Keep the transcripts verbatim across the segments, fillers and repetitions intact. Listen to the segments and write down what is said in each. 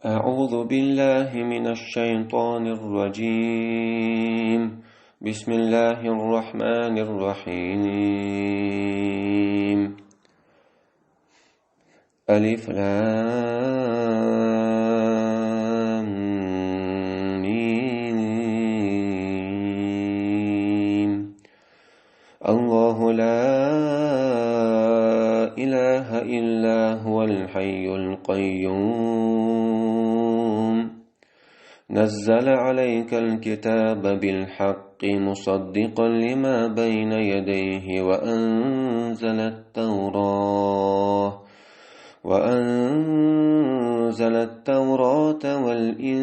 أعوذ بالله من الشيطان الرجيم. بسم الله الرحمن الرحيم. ألف لام ميم. الله لا إله إلا هو الحي القيوم. نزل عليك الكتاب بالحق مصدقا لما بين يديه وأنزل التوراة وأنزل التوراة والإنجيل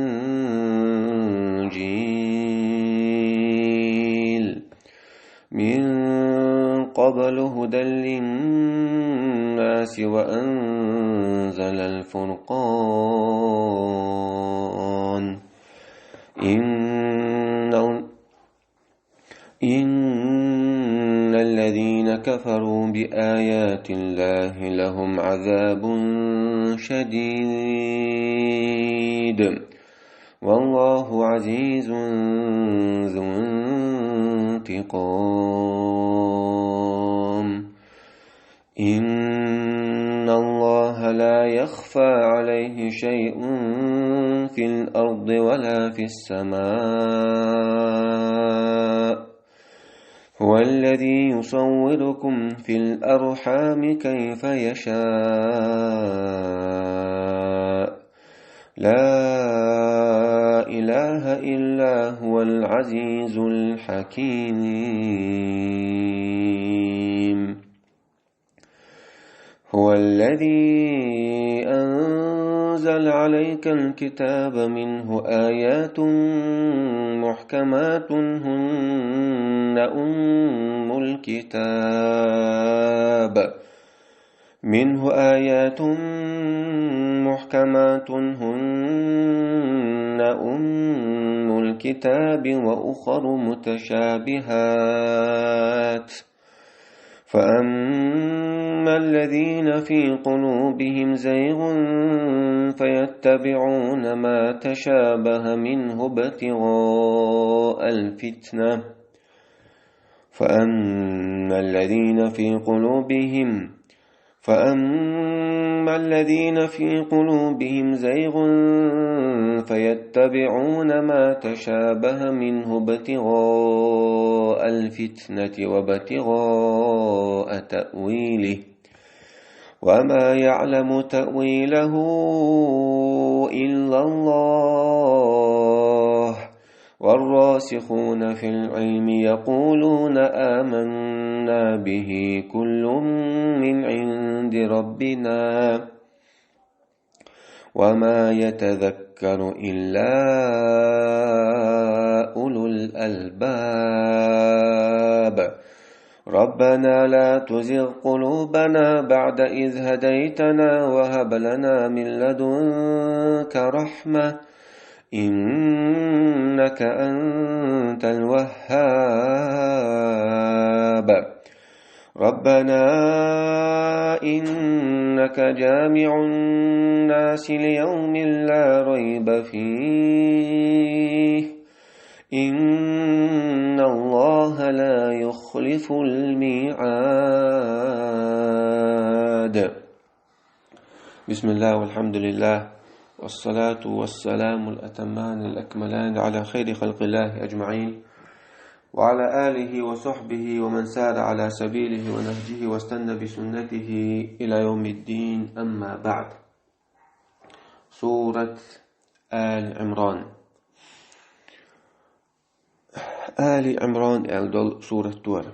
من قبل هدى للناس وأنزل الفرقان. إن إن الذين كفروا بآيات الله لهم عذاب شديد والله عزيز ذو انتقام. إن الله لا يخفى عليه شيء في الأرض ولا في السماء. هو الذي يصوركم في الأرحام كيف يشاء. لا إله إلا هو العزيز الحكيم. هو الذي أنزل عليك الكتاب منه آيات محكمات هن أم الكتاب منه آيات محكمات هن أم الكتاب وأخر متشابهات. فأما الذين في قلوبهم زيغ فيتبعون ما تشابه منه ابتغاء الفتنة. فأما الذين في قلوبهم فأما الذين في قلوبهم زيغ فيتبعون ما تشابه منه ابتغاء الفتنة وابتغاء تأويله وما يعلم تأويله إلا الله والراسخون في العلم يقولون آمنا به كل من عند ربنا وما يتذكر إلا أولو الألباب. ربنا لا تزغ قلوبنا بعد إذ هديتنا وهب لنا من لدنك رحمة إنك أنت الوهاب. ربنا إنك جامع الناس ليوم لا ريب فيه إن الله لا يخلف الميعاد. بسم الله والحمد لله والصلاة والسلام الأتمان الأكملان على خير خلق الله أجمعين وعلى آله وصحبه ومن سار على سبيله ونهجه واستن بسنته إلى يوم الدين أما بعد. سورة آل عمران. آل عمران аьлла долу сурат ду хӀара.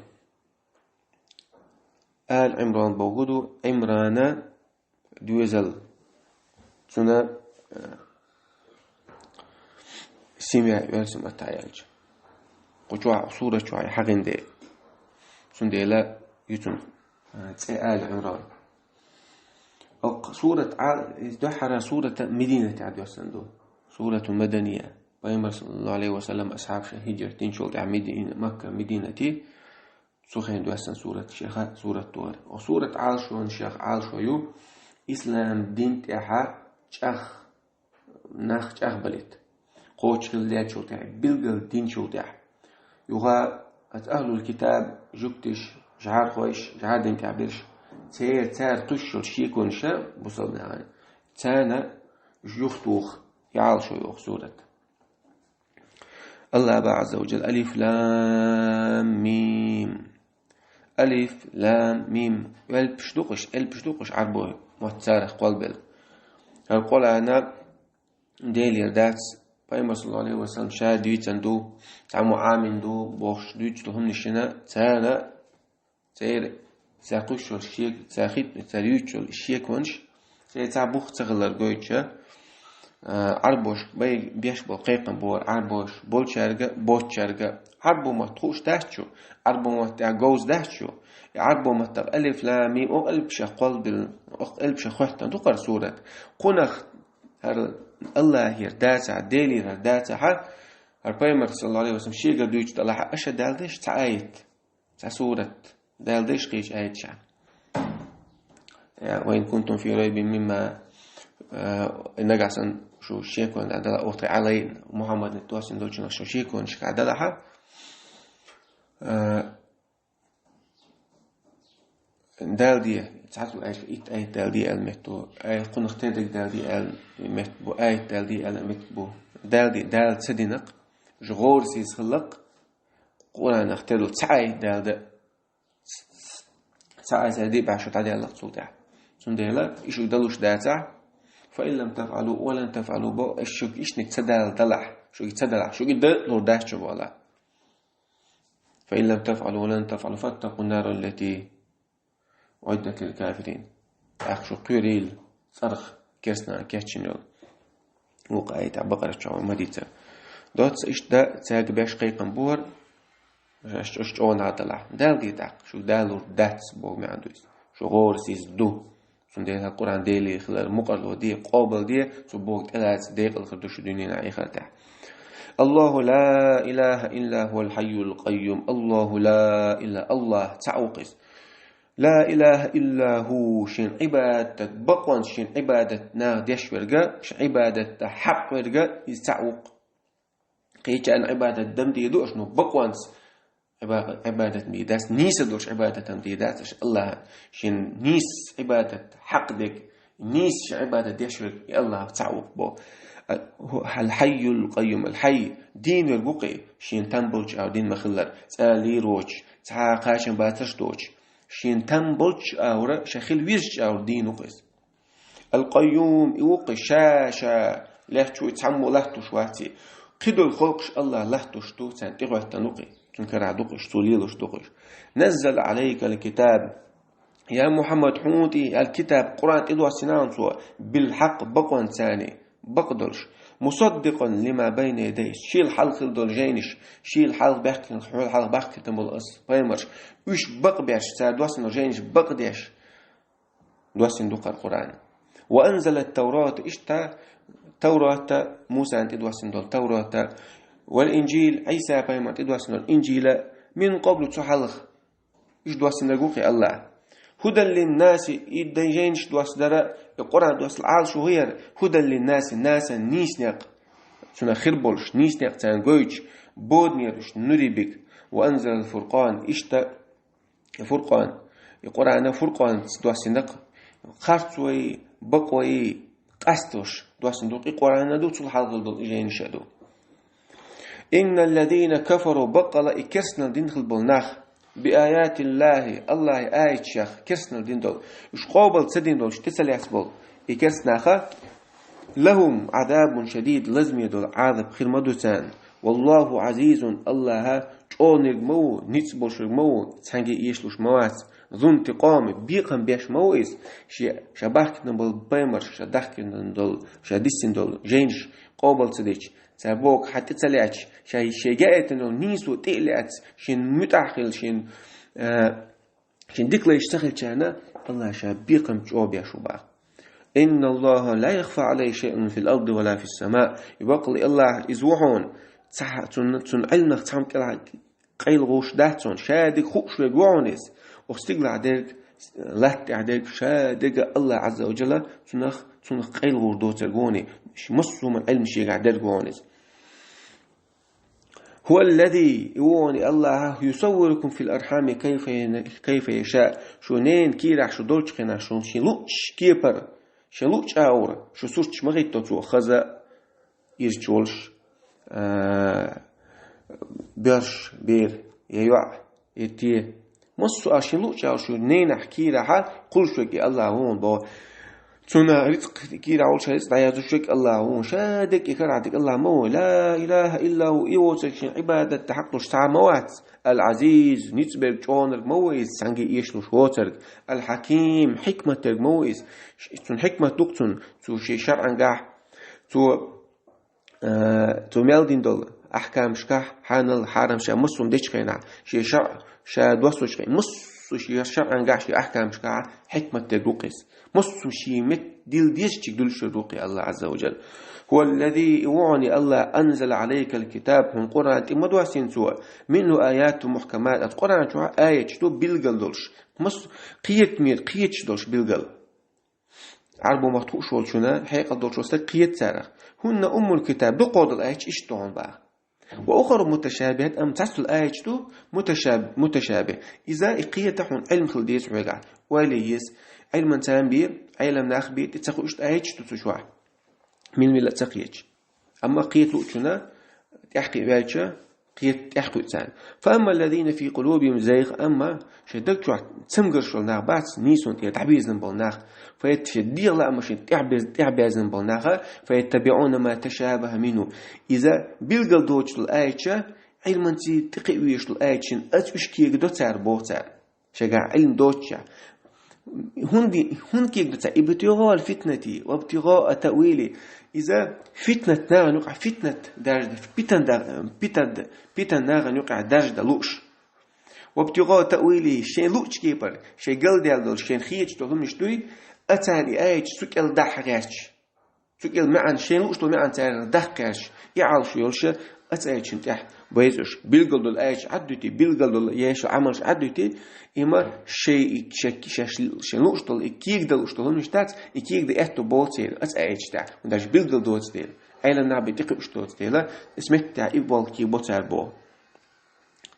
Али Ӏимран бохург ду Ӏимрана доьзал. Цуьнан, э, семья оьрсийн маттахь аьлча. Кху чохь, сурат чохь хьахийна дела. Цундела ю цуьнан, э, цӀе Али Ӏимран. Окху сурат Ӏа-, иза дуьххьара сурат Мединатехь доьссина ду. Сурату Маданийя. Пайхамар, саллаллаху Ӏалайхи ва саллам, асхьабаш хӀиджрат динчул тӀаьхьа Медина-, Макка, Мединате, цу хенахь доьссина сурат шех, сурат ду хӀара. Оцу сурат Ӏалашонан шех Ӏалашо ю, ислам дин тӀехь чӀагӀ нах чӀагӀбалийта. Кхочушхила лаьттачул тӀехьа, билггал динчул тӀехьа. Юха аса ахӀлул китаб, жугтиш, жӀархойш, жӀардин тӀехь берш, цер, цар кхуьссуш йолу шеконаша, бусалба нахана, царна юхатоха, ял шо йоху сурат. Аллах боху Азза ва Джалла: «Алиф лам мим». Алиф лам мим. Элпаш ду-кх уьш, элпаш ду-кх уьш Ӏарбойн мотт царах кхолбелла. ХӀара Къуръана Делера дац, Пайхамар, саллаллаху Ӏалайхи ва саллам, ша дийцина ду, цхьаммо Ӏамийна ду бохуш дуьйцу хӀуманашна, царна церан, цара кхуьссуш йолу шек-, цара хи-, цара юьйцуш йолу шеконаш, церан цхьа бух ца хилар гойтуш, а, Ӏарбоша бай-, беш болу кхайкхам бора, Ӏарбоша болчаьрга, боцучаьрга. Ӏарбойн мотт хууш дац шу, Ӏарбойн мотт тӀехь говза дац шу. И Ӏарбойн маттах алиф лам мим, оха элпашах кхолбелла, оха элпашах хоьттина ду-кх хӀара сурат. Кхунах хӀара Аллахера дацахь, Делера хӀара дацахь, хӀара Пайхамар, саллаллаху Ӏалайхи ва саллам, шегара дуьйцуш далахь, аша Дала деш цхьа аят, цхьа сурат, Дала деш кхечу аяташахь. Я, «Ва ин кунтум фи райбин мимма», э, нагахь санна шу шеконаш далахь, оха тхе Ӏалай, Мухьаммадна доссина долчунах шу шеконаш далахь, э, Дала де, цхьацца аьлча, итт аят Дала де аьлла меттиг бу, ай, кхунах терриг Дала де аьлла меттиг бу, аят Дала де аьлла меттиг бу. Дала де, Дала ца дина-кх, уьш гӀорасиз хилла-кх, Къуръанах терра цхьа аят Дала дан. Цхьа аят Дала де баьхьа шу дӀадаьлла-кх цул тӀаьхьа. Цундела, и шуьга далуш дацахь, «Фа ин лам тафӀалу ва лан тафӀалу», бо, аш шуьга иштаниг ца далалур далахь, шуьга и ца далахь, шуьга и далалур дац шу боху Аллах. «Фа ин лам тафӀалу ва лан тафӀалу фаттакъу ннара ллати уӀиддат лил кафирин». ТӀаккха шу кхоьрийла цӀарах керстанашна кечйина йолу. Вукху аятехь, Бакъарат чохь ма дийцара. Доцца иштта цаьрга беш кхайкхам бора, аш, аш чӀогӀа нах далахь. Дала де тӀаккха, шу далалур дац боху маьӀна ду иза. Шу гӀорасиз ду. Цундела Къуръан Делера хилар мукъарло де, къобал де, цу бохург тӀелаца декъала хир ду шу дуьненахь, эхартахь. Аллаху ла илаха илла хӀуал хьайюл къайюм. Аллаху ла илаха, Аллах цхьаъ ву-кх иза. Ла илаха илла хӀу, шен Ӏибадат, бакъонца шен Ӏибадат наха деш верг, шен Ӏибадатан хьакъ верг, иза цхьаъ ву-кх. Кхечарна Ӏибадат дан дийр ду аша, но бакъонца Ӏиба-, Ӏибадат дийр дац, нийса долуш Ӏибадат дан дийр дац аша Аллахьан. Шен нийса Ӏибадат хьакъ дерг, нийса шен Ӏибадат деш верг и Аллах цхьаъ ву-кх боху. Ал-, хӀу-, Ал-Хьайюл Къайюм, Ал-Хьай, дийна верг ву-кх и, шен там болчу агӀор дийна ма-хиллара, цкъа лийр воцуш, цхьа а кхачам бацарш доцуш. Шен там болчу агӀора, ша хила везачу агӀора дийна ву-кх иза. Ал-Къайюм, и ву-кх ша, ша лаьтташ ву, цхьаммо латтош вац и. Кхидолу халкъаш Аллах латтош ду, царна тӀехӀоьттина ву-кх и. Цуьнан карахь ду-кх уьш, цо лелош ду-кх уьш. Наззала Ӏалайкал китаб. Я Мухьаммад, хьуна тӀе аьлла китаб, Къуръан тӀедоссийна хьуна цо, бил хьакъ, бакъонца, бакъ долуш. Мусаддикъан лима байна ядайхи. Шел хьалха хилла долу жайнаш, шел хьалха баьхкина, хьол хьалха баьхкина болу ас пайхамарш, уьш бакъбеш, цара доссийна долу жайнаш бакъдеш, доссийна ду-кх хӀара Къуръан. Ва анзала ат-Таврата, иштта Таврата, Мусана тӀедоссийна долу Таврата, вал Инжил, Ӏийса пайхамарна тӀедоссийна долу Инжила, мин къаблу, цу хьалха. Уьш доссийнарг ву-кх и Аллах. Хьудан линнаси, и дан жайнаш доссадар, и Къуръан доссал Ӏалашо хӀун яра, хьудан линнаси, насан нийса некъ, цунах хир болуш, нийса некъ царна гойтуш, боданера уьш нури биг, ва анзалал фуркъан, иштта и Фуркъан, и Къуръана Фуркъанца доссийнарг, харцой, бакъой къастош доссийна ду-кх и Къуръан а ду, цул хьалха долу и жайнаш а ду. Инналлазина кафару, баккъала и керстанал дина хилла болу нах, би аятиллахи, Аллахьан аятех керстанал дина долу, уьш къобал ца дина долуш тӀе ца лаьцна болу и керстанаха, лахум Ӏазабун шадид, лазаме долу Ӏазап хир ма ду царна. Валлаху Ӏазизун, Аллахьа чӀогӀаниг ма ву, ницкъ болуш верг ма ву, цхьаьнгге эшалуш ма вац. Зунтикъом, бекхам беш ма ву иза, шен, ша баьхкина болу пайхамарш, ша дахкина долу, ша диссина долу жайнаш къобал ца дича, цара бохург хьан тӀе ца лаьцча, ша шен гаийтина долу нийсо тӀе а лаьцна, шен муьтӀахь хилла, шен, а, шен дика лайш ца хилчарна, Аллахьа ша бекхам чӀогӀа беш ву боху. Инналлаха ла яхфа Ӏалайхи шайъун фил арди ва ла фис сама. И баккъала Аллах иза ву хьуна, цхьа-, цунна, цунна Ӏилманах цхьамма тӀелахь къайла гӀуш дац хьуна, ша дерг хууш верг ву хьуна иза. Оха стигалахь дерг, латта тӀехь дерг, ша дерг Аллах Ӏазза ва Джалла, цунах, цунах къайла гӀур доцург ву хьуна. массо а Ӏилма шегахь дерг ву хьуна иза. هو الذي, и ву хьуна Аллахь, يصوركم في الأرحام كيف كيف يشاء, шу ненан кийрахь шу долчу хенахь шу шен луъучу кепара, шен луъучу агӀора шу сурташ ма хӀитто цо, хаза, ирча волуш, а, боьрша, бер, я йоӀ, я те. Массо а шен луъучу агӀора шу ненахь кийрахь кхуллуш верг и Аллахь ву хьуна боху. Цунна рицкъ кийрахь волуш рицкъ дӀаязъеш верг Аллахь ву хьуна. Ша дерг и карахь дерг Аллахь ма ву. لا إله إلا هو, и воцург шен Ӏибадат дан хьакъ долуш цхьа а ма вац. العزيز, ницкъ берг, чӀогӀаниг ма ву иза, цхьаьнгге эшалуш воцург. الحكيم, хьикмат дерг ма ву иза. Ш-, цуьнан хьикмат ду-кх цуьнан, цо шен шарӀангахь, цо, а, цо мел дина долу ахькамашкахь, хьанал, хьарам ша массо а дечу хенахь, шен шарӀ, ша доссочу хенахь, массо а шен шарӀангахь, шен ахькамашкахь хьикмат дерг ву-кх иза. Массо а шен метта дилла дезачуьнга дуьллуш верг ву-кх и Аллахь Ӏазза ва Джалла. هو الذي, и ву хьуна Аллахь, أنزل عليك الكتاب, хьуна Къуръан тӀе ма доссийна цо, منه آيات محكمات, оцу Къуръан чохь аяташ ду билггал долуш. Мас-, кхетамера кхеташ долуш билггал. Ӏарбо махка хууш волчунна, хьекъал долчо стаг кхета царах. هن أم الكتاب, дукхах долу аяташ иштта ду хьуна боху. وأخر متشابهات, амма цхьацца долу аяташ ду муташаб-, муташабихь. Иза и кхета хьуна Ӏилма хила деза хьоьгахь. Ойла е еза. Ӏилманца бен, Ӏелам нах бен, тӀе ца хууш аяташ ду цу чохь. Мила-мила а ца кхеташ. Амма кхета луучунна тӀаьхьакхиаваьлча, кхета тӀаьхьакхуьу царна. فأما الذين في قلوبهم زيغ, амма шайн даг чохь цамгарш йолу нах бац, нийсонан тӀера дӀабирзина болу нах, فيت-, шайн дегӀан лаамашна тӀаьхьабирз-, тӀаьхьабаьрзина болу нах, فيتبعون ما تشابه منه. Иза билггал доцуш долу аяташ, Ӏилманца тӀекхиавеш долу аяташна, оцу уьш кегадо цара, боху цара. Шайгахь Ӏилма доцучехь. ХӀунда, хӀунда кегадо цара? ابتغاء الفتنة وابتغاء تأويله. Иза фитнат нахана юкъахь, фитнат даржа дан, питан да-, питан да-, питан нахана юкъахь даржа дан лууш. وابتغاء تأويله, шайн луучу кепара, шайн галдаьлла долуш, шайна хеташ долу хӀуманаш дуй, а царна и аяташ цу кӀел дахьа гӀерташ. Цу кӀел маьӀна, шайна лууш долу маьӀна царна даха гӀерташ, и Ӏалаш йолуш, а цу аяташна тӀехь байзаш. Билггал долу аяташ Ӏаддуьтий, билггал долу еш Ӏамалш Ӏаддуьтий, и ма шай, и шай, шай, шайн лууш долу, и кегадала лууш долу хӀуманаш дац, и кегада аьтто болу церан, а цу аяташ тӀехь. ХӀунда аьлча билггал доцу дела, Ӏелам нах бен тӀекхуьуш доцу дела, ас меттехь и болх кийбо цара боху.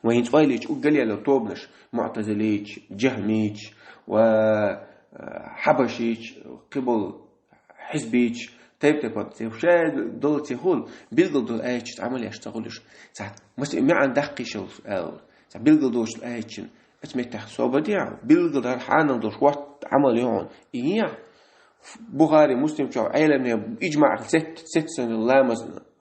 Вай хӀинца ойла йича, уггар а лелла тобанаш, муӀтазилийча, джахмийча ва, а, хьабашийча, кхиболу хьизбийча, тайп-тайпана, церан ша долу церан хула, билггал долу аяташца Ӏамал еш ца хуьлуш. Цхьа, маса маьӀна даккхийша аьлла. Цхьа билггал доцу аяташна, оцу меттехь собар дехьа, билггал дар хьанал долуш, хӀотта Ӏамал ю хьуна. И ехьа, Бухари, Муслим чохь Ӏеламнехан иджмаъ сет-, сеттина ламаз,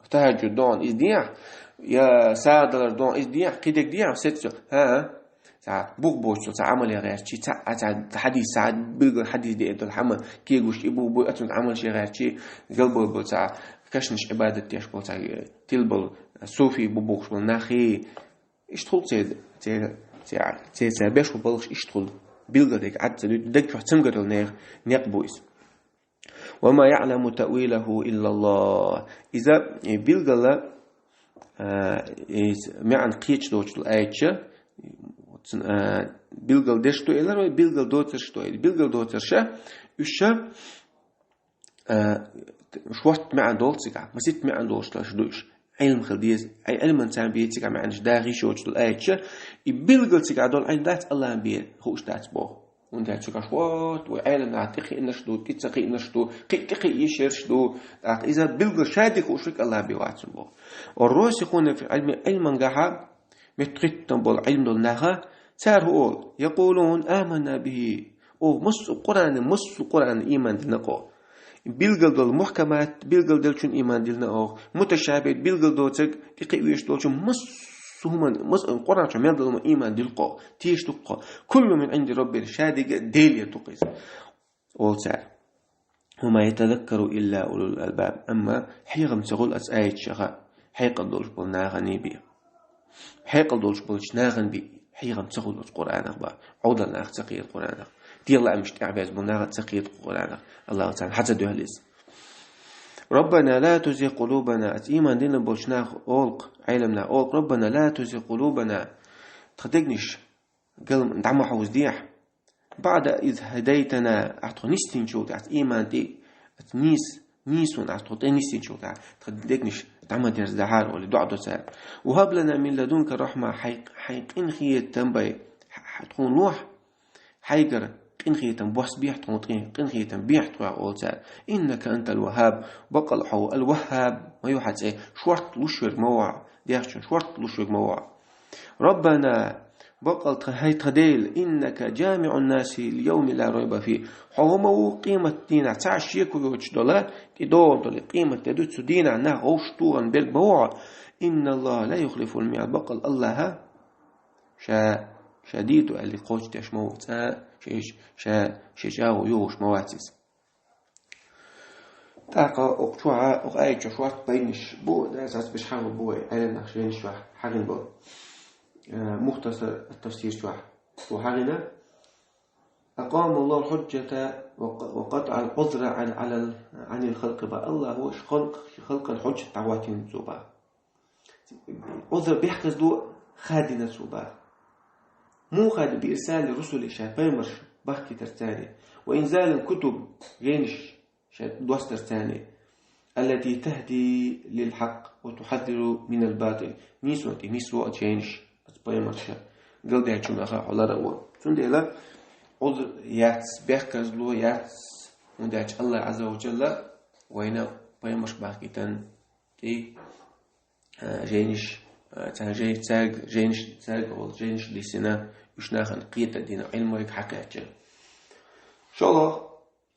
тахӀаджуд дохьуна иза дехьа, я сагӀа далар дохьуна иза дехьа, кхидерг дехьа, сеттина, хӀа-а. Цхьа бух боцучу цхьа Ӏамале гӀертачий, цхьа а цхьа хьадис, цхьа билггал хьадис деана долу хӀама кегуш, и бух буй, оцунна Ӏамалше гӀертачий, галбала болу цхьа кашнаш Ӏибадат деш болу цхьа, э, тилболу суфий бу бохуш болу нахий. Иштта хуьлу церан, церан, церан, церан, церан беш бу балхаш иштта хуьлу. Билггал дерг Ӏад ца дуьту, даг чохь цамгар йолу нех-, некъ бу иза. وما يعلم تأويله إلا الله. Иза, э, билггала, а, иза маьӀна кхеташ доцуш долу аяташ, а, билггал деш ду элира вай, билггал доцурш ду элира. Билггал доцурш, уьш ша, а, шортта маьӀна долу цигахь, маситта маьӀна долуш ду уьш. Ӏилма хила деза, Ӏи-, Ӏилманца бен цигахь маьӀнаш даха йиш йоцуш долу аяташ, и билггал цигахь долу Ӏилма дац, Аллахьан бен хууш дац боху. ХӀунда аьлча цигахь вот, вай Ӏелам нах тӀекхиънарш ду, тӀе ца кхиънарш ду, кхин а тӀекхиъ йиш ерш ду, тӀаккха иза билггал ша дика хууш верг Аллахьан бен вац боху. والراسخون في العلم, Ӏилмангахьа, меттахӀиттина болу Ӏилма долу наха, цара хӀун олу: يقولون آمنا به. Оха массо а Къуръане, массо а Къуръане ийман дина оха. Билггал долу мухкамат, билггал деллачунна ийман дина оха. Муташабихь, билггал доцург, тӀекхиъ веш долчун, массо а хӀуманна, мас-, Къуръан чу мел долу хӀуманна ийман дилла оха. Теша ду оха. كل من عند ربنا, ша дика Делера ду иза, олу цара. وما يتذكر إلا أولو الألباب. Амма хьехам ца хуьлу оцу аяташха хьекъал долуш болу нахана бен. Хьекъал долуш болчу нахана бен хьехам ца хуьлу оцу Къуръанах бен. Ӏовдал нах ца кхета Къуръанах. ДегӀан лаамашна тӀаьхьаберзина болу нахана ца кхета Къуръанах. Аллахьа царна хьа ца дуьхьал иза. ربنا لا تزغ قلوبنا. Оцу ийман дина болчу наха олу-кх, Ӏелам наха олу-кх: ربنا لا تزغ قلوبنا. Тхан дегнаш гал-, дӀа ма хьовзадехьа. بعد إذ هديتنا, ахь тхо нисдинчул тӀаьхьа, ийман тӀе, оцу нийса Нийса хьуна Ӏа тхо тӀе нисдинчул тӀехьагӀа, тха дегнаш дӀа ма дерзадахьара, оале, доӀа до цар. وهب لنا من لدنك رحمة, хьай, хьай къинхетам бе, хьа-, хьа тхона лохьа, хьайгара къинхетам бос бехьа тхона, къин-, къинхетам бехьа тхох, оал цар. إنك أنت الوهاب, бакъал хьо ва Ал-Ваххаб, ма ю хьа цӀи, шортта луш верг ма ва хьо, дехчун шортта луш верг ма ва хьо. ربنا, бакъал тха, хӀай тха Дела, إنك جامع الناس ليوم لا ريب فيه. Хьо ма ву къематдийнахьа цхьа а шеко йоцуш дола, тӀедогӀун дола къематде ду, цу дийнахьа нах вовшахтохарна берг ма ву хьо. إن الله لا يخلف الميعاد, бакъал АллахӀа ша, ша дийр ду аьлларг кхочушдеш ма ву, цкъа а ша, ша, шен чӀагӀо йохош ма вац иза. ТӀаккха укх чохь, укх аят чохь шортта пайданаш бу, дас ас беш хьагӀ бу вай, Ӏеламнах жайнаш чохь хьагӀина бу. Э, Мухтасар ат-Тафсир чохь бу хьагӀина. أقام الله الحجة وق-، وقطع العذر عن، على ال-، عن الخلق ба. АллахӀа ши халкъ-, ши халкъан хьужжат дӀахӀоттийна цо ба. Ӏузр бехказло хадийна цо ба. Муха да? بإرسال الرسل, ша пайхамарш бахкийтарца, وإنزال الكتب, жайнаш ша доссарца, التي تهدي للحق وتحذر من الباطل. Нийсонан тӀе нисво оцу жайнаш, оцу пайхамарша, галдаьчунах хьо ларъян. Цундела Ӏузр яц, бехказло яц, хӀунда аьлча АллахӀ Ӏазза ва Джалла вайна пайхамарш бахкийтина, тӀе, а, жайнаш, а, царна жай-, цаьрга жайнаш, цаьрга волу жайнаш лисина, уьш нахана кхета дина, Ӏилма вайга хьакхаьчча. ШолгӀа,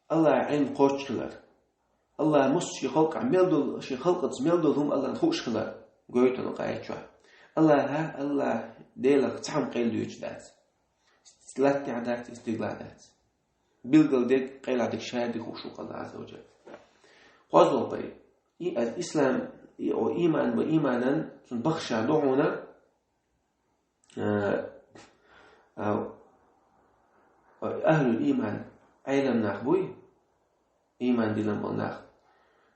АллахӀан Ӏилма кхоччуш хилар. АллахӀа массо а шен халкъах мел долу, шен халкъаца мел долу хӀума АллахӀна хууш хилар. Гойтал кхайча чохь. АллахӀа, АллахӀ Делах цхьа хӀума къайладоьдуш дац. Латтехь дац, стигалахь дац. Билггал дерг, къайлагӀ дерг ша дика хууш ву АллахӀ Ӏазза ва Джалла. КхозлагӀа бай. И, аз ислам, и, о, иман ба, иманан, цунна бахша ду хьуна, а, а, а, ахӀлул иман, Ӏелам нах буй, иман диллина болу нах,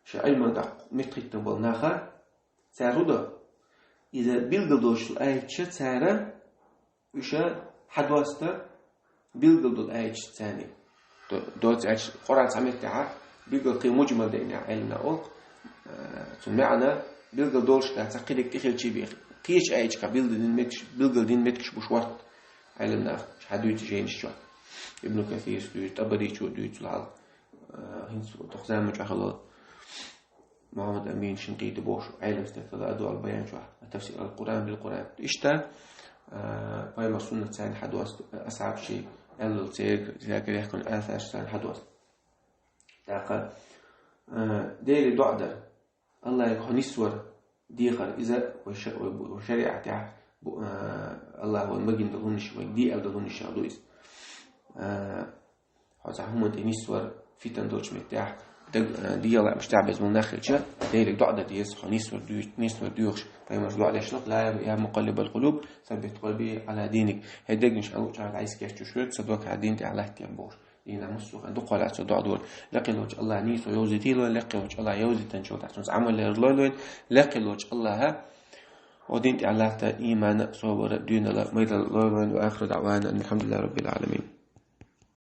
ша Ӏилман тӀаккха меттахӀиттина болу наха, цара хӀун до? Иза билггал долуш аьлча цара, уьш хьадоста билггал долу аьлча царна. До-, доцу аьлча, Къуръан цхьа меттехь билггал кхин муджмал дайна Ӏелам нах олу, а, цуьнан маьӀна билггал долуш дац, кхидерг тӀехилчий бехи. Кхечу аьлча кхин билггал дина меттигаш, билггал дина меттигаш буш варт Ӏелам нах, хьадуьйцу жайнаш чохь. Ибн Касирас дуьйцу, ТӀабаричо дуьйцу лахьал, а, хӀинца тоху заман чохь хилла. Мухаммад Амин Шинкъити бохуш Ӏелам стаг хилла, Адваул Баян чохь, тафсир ал-Къуръан бил-Къуръан. Иштта, а, пайхамар суннат царна хьадоста, асхьабаши аьллал церга, церга яьккхина асарш царна хьадоста. ТӀаккха, а, Деле доӀа дар. АллахӀе хьо нисвар, дехар, иза вай ша-, вай бу-, вай шариӀатехь бу-, а, АллахӀа вайна магийна долу хӀуманаш, вайга де аьлла долу хӀуманаш ду иза. А, Хьо цхьа хӀуманна тӀе нисвар, фитна долчу меттехь, даг, э, дегӀан лаамаш тӀехь беза болу нах хилча, Деле доӀа дан деза, хьо нисвар дуьйцу, нисвар доьхуш, пайхамарша доӀа деш ду: «Ла я мукъаллибал къулуб, саббит къалби Ӏала диник». ХӀей дегнаш хьан луъучу хьан дӀайса кечдеш верг, сан дог хьан дин тӀехь латтийна бохуш. Дийнахь массо а хьан дукха лаьцна доӀа дора. Лекха лоцу АллахӀа нийсо йовзийтийла вайн, лекха лоцу АллахӀа йовзийтинчул тӀехь цунца Ӏамал яр лойла вайн, лекха лоцу АллахӀа хьо дин тӀехь латта имана, собара, дуьйнала, майралла лойла вайн, ва ахиру даӀвана анил хьамдулиллахӀи раббил Ӏаламин.